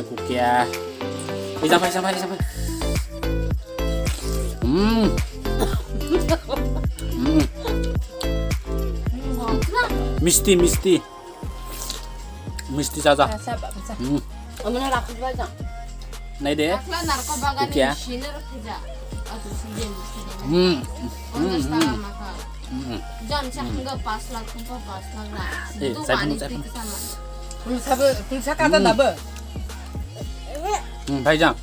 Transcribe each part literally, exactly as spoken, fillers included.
Kukia. Ijam pai, ijam pai, ijam pai. Hmm. Hmm. Misti, misti. Misti jaja. Rasa apa, rasa? Hmm. Omona rakhu ba jang. Nai de. Akla narko bagani Kukia. Sini rakhu ja. Atu sini, sini. Hmm. Pondros taka maka. Hmm. Jam chak hingga pas lakh, hingga pas lakh ra. Eh, Itu sai phunu, wani sai phunu. Tik sama. Pulsa bo, pulsa kada na bo? Hmm, bhai jang.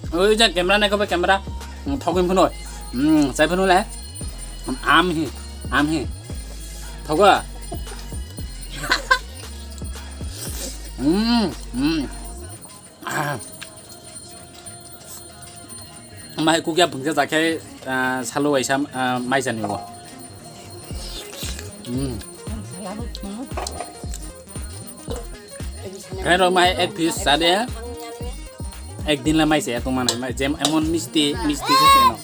Oi jang camera nai ko ba camera. Hmm, thogin phunu. Hmm, sai phunu le. Hmm, am hi, am hi. Thogo. Hmm, hmm. Ah. Mai kukya bungsa jakhe, ah, salo waisa, ah, mai jani o. Hmm. Khairok mai ek piece sade. Ek din la mai se tong manai mai jem emon misti, misti se no.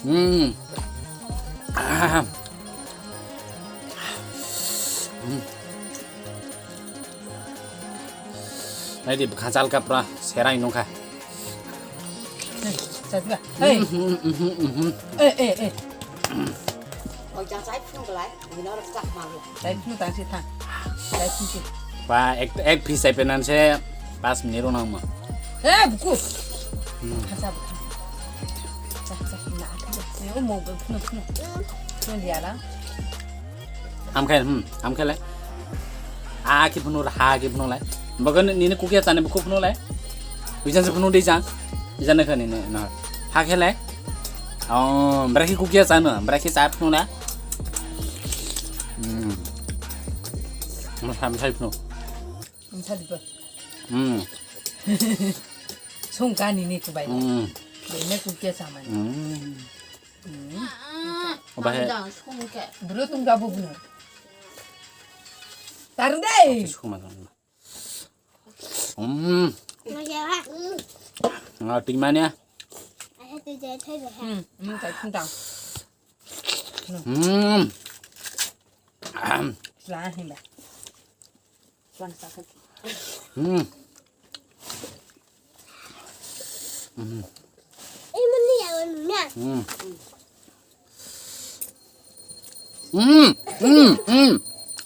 Hmm. Ah. Hmm. Naidi bwkha chal ka pura serai nungkha. Hey, chakra. Hey. Mhm, mhm, mhm. Eh, eh, eh. Oi, jang chai phung belai, ini orang cak malu. Chai phung tang si thang. Chai phung si. Ba, ek, ek piece chai penan se pas minute rok nangma. Eh, buku. Hmm. Khacha bwkha. Chak, chak, na, na. Eh, o mo, phung, phung. Phung dia la. Hamkhe, hmm, hamkhe le. A khe phunu, ha khe phunu lai. Bogo ni, nini kukya chani bo khe phunu lai. Bijan se phunu di jang. Bijan ne khani ne, no. Ha khe lai. Oh, bra khe kukya chano, bra khe cha phunu la. Hmm. Mo sam sai phunu. Ang sa di ba. Hmm. Song ka ni ni ku bai. Hmm. Be ne kukya sa man. Hmm. Hmm. Obahe. Bro tung ga bu bu. Taru dai. Sukuma. Hmm. Nga tingmania. Hmm, hmm, kai phung tang. Hmm. Sila hin ba. Sila sa ka. Hmm. Hmm. Hmm. Hmm. Hmm. Hmm.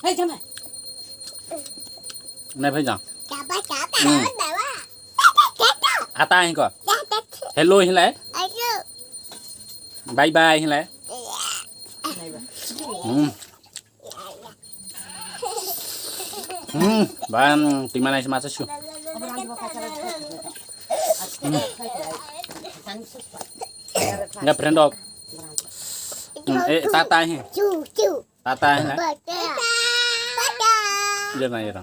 Hey, come on. Nai phai jang. Hmm. Ata hin ko. Hello hin lai. Bye bye hin lai. Hmm. Hmm, ban, tingma nai masa su. Hmm. Nga friend dok. Hmm, eh, tata he. Tata he. Dia na ira.